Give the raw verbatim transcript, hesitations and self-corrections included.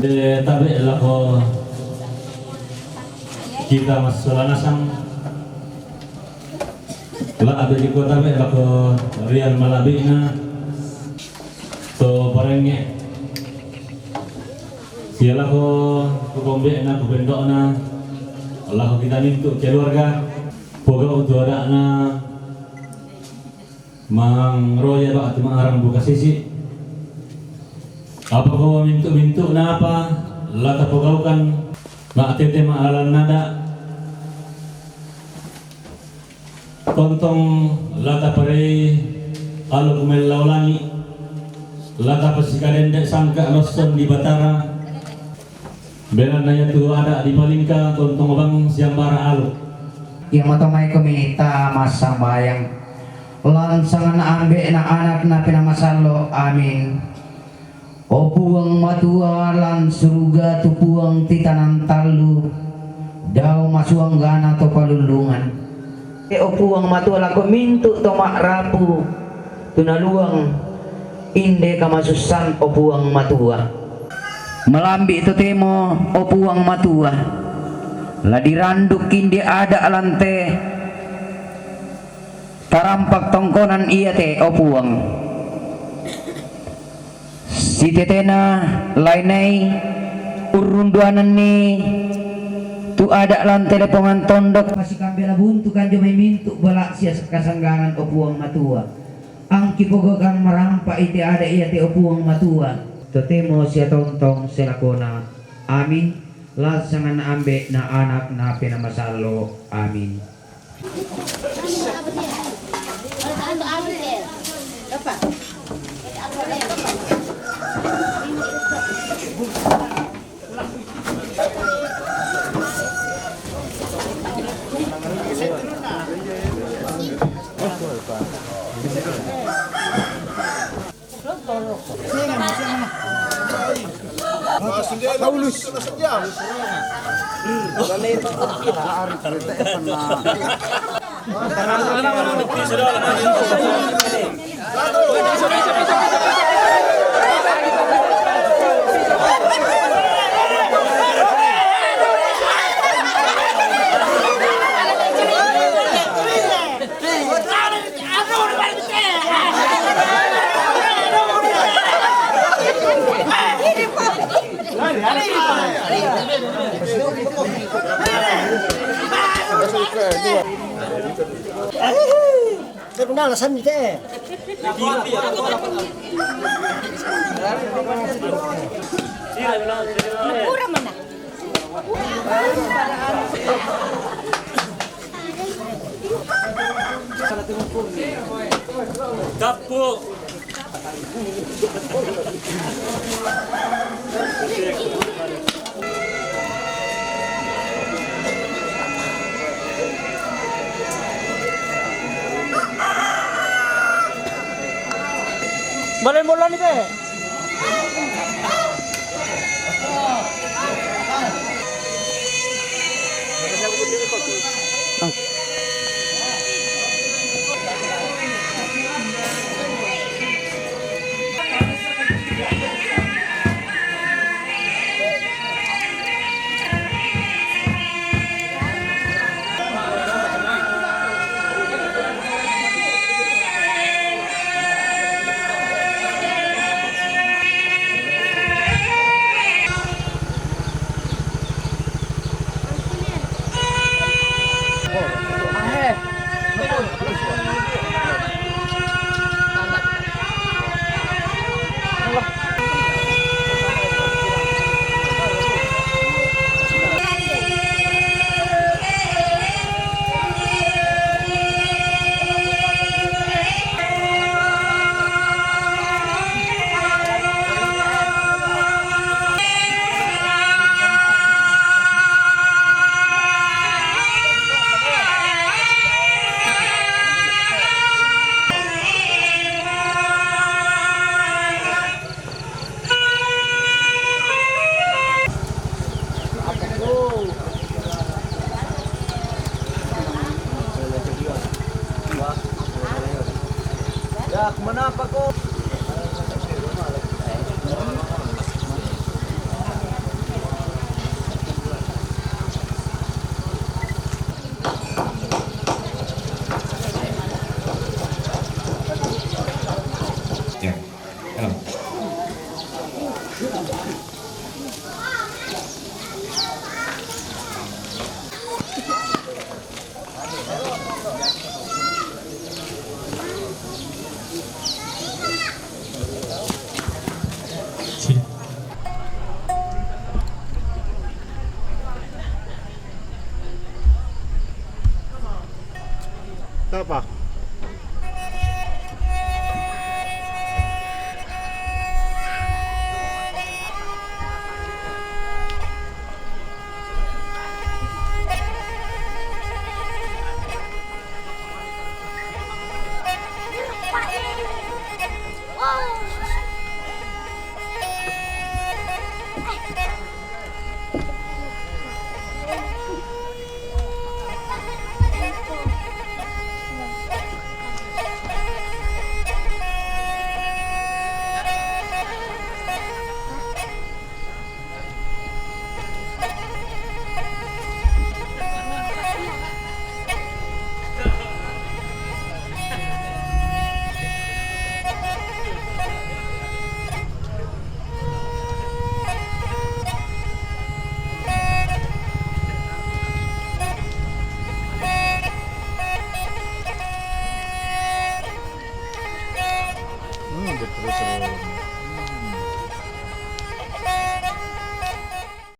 Eh, tabe' lako kita massola nasang. La abe' ko tabe' lako rian malabe'na to parengnge'. Sia lako kupombe'na, kupendo'na, lako kita mintu' keluarga, pogau' tu ada'na mangroya ba'tu ma'arang buka sisi. Apa ko mintu'-mintu'na apa la tapogaukan, ma'tete ma'lalan nada'. Tontong la taparei aluk mellau langi', la tapasikadende' sangka' losson di Batara, belanna iatu ada' dipalingka tontong bang siambara aluk. Ia matomai komi ta massambayang. Lan sanganna Ambe'na, Anakna, Penaa Masallo'. Amin. O Puang Matua lan suruga, tu Puang titanan tallu, dao masuanggana to palullungan. E o Puang Matua lako mintu' to ma'rapu, tu naluang inde kamasussan, o Puang Matua. Malambi' totemo, o Puang Matua, la diranduk inde ada' lan te tarampak tongkonan iate, o Puang. Sitetena laenai urrunduananni tu ada' lan te lepongan tondok. Pasikambela buntukan dio mai mintu' bala' sia kasanggangan, o Puang Matua. Angki pogaukan marampa' ite ada' iate, o Puang Matua. Totemo sia tontong selakona. Amin. Lan sanganna Ambe'na, Anakna, Penaa Masallo'. Amin. Paulus. Terkenal rasanya teh. Murah mana? Tappu. Boleh mulai nih, Teh? Manapa ko. Tapa.